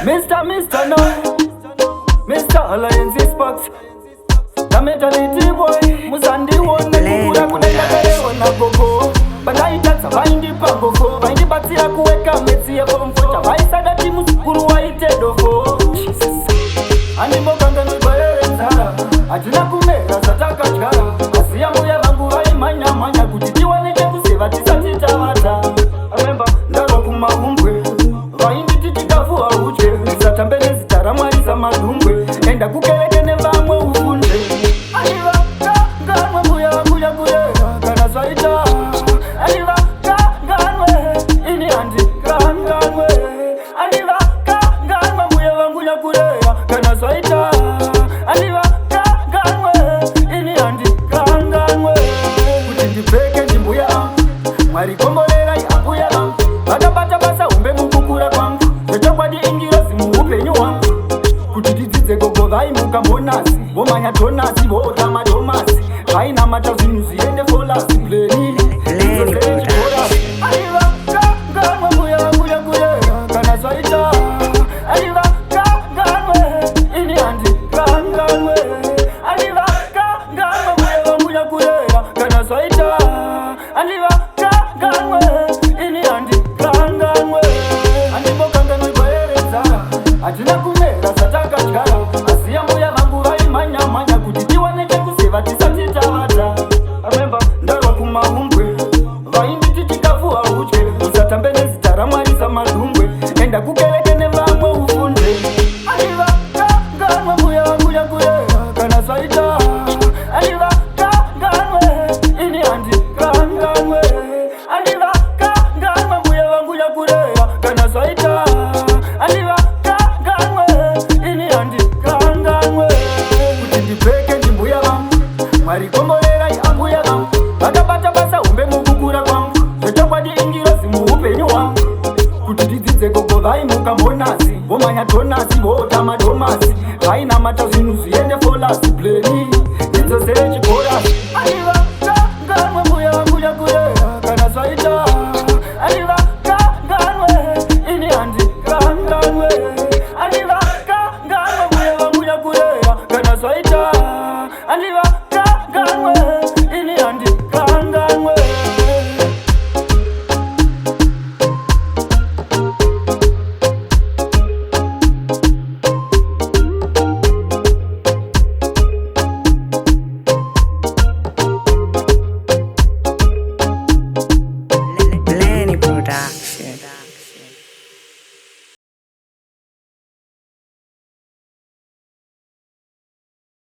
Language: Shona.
Mr. Mr. No, Mr. Alliance Sparks. Namentality boy, musandione kukura kudai nagogo. Pandaitadza vaindipa mbofo, vaindibatsira kuweka maths yeform four. Chavaisada ti muzukuru waite dofo. Handimbokanganwi gore renzara, hatina kumera zvatakadyara. Asi ambuya vangu vaimhanya-mhanya kuti tiwane chekuseva tisati tavata. Remember, ndarwa kumahumbwe, vainditi chikafu haudye, usatambe nezita raMwari samadungwe, enda kukereke nevamwe ufunde. Handivakanganwe mbuya vangu nyakurera kana zvaita. Handivakanganwe, ini handikanganwe. Handivakanganwe mbuya vangu nyakurera kana zvaita. Handivakanganwe, ini handikanganwe. Kuti ndipfeke ndimbuya vangu, Mwari komborerai ambuya vangu, vakabata basa hombe mukukura kwangu, zvechokwadi ingirozi muupenyu hwangu. Kuti tidzidze gogo vaimuka monasi, vomanya tonasi, voota madomasi, vainamata zvinhu zviende folasi pleni. Lenny Production. Handivakanganwe mbuya vangu nyakurera kana zvaita. Handivakanganwe, ini handikanganwe. Handivakanganwe mbuya vangu nyakurera kana zvaita. Handivakanganwe, ini handikanganwe. Handimbokanganwi gore renzara, hatina kumera zvatakadyara. Asi ambuya vangu vaimhanya-mhanya kuti tiwane chekuseva tisati tavata. Remember, ndarwa kumahumbwe, vainditi chikafu haudye, usatambe nezita raMwari samadungwe, enda kukereke nevamwe ufunde. Handivakanganwe mbuya vangu nyakurera kana zvaita. Handivakanganwe, ini handikanganwe. Handivakanganwe mbuya vangu nyakurera kana zvaita. Handivakanganwe, ini handikanganwe. Kuti ndipfeke ndimbuya vangu, Mwari komborerai ambuya vangu, vakabata basa hombe mukukura kwangu, zvechokwadi ingirozi muupenyu hwangu. Kuti tidzidze gogo vaimuka monasi, vomanya tonasi, voota madomasi, vainamata zvinhu zviende folasi pleni.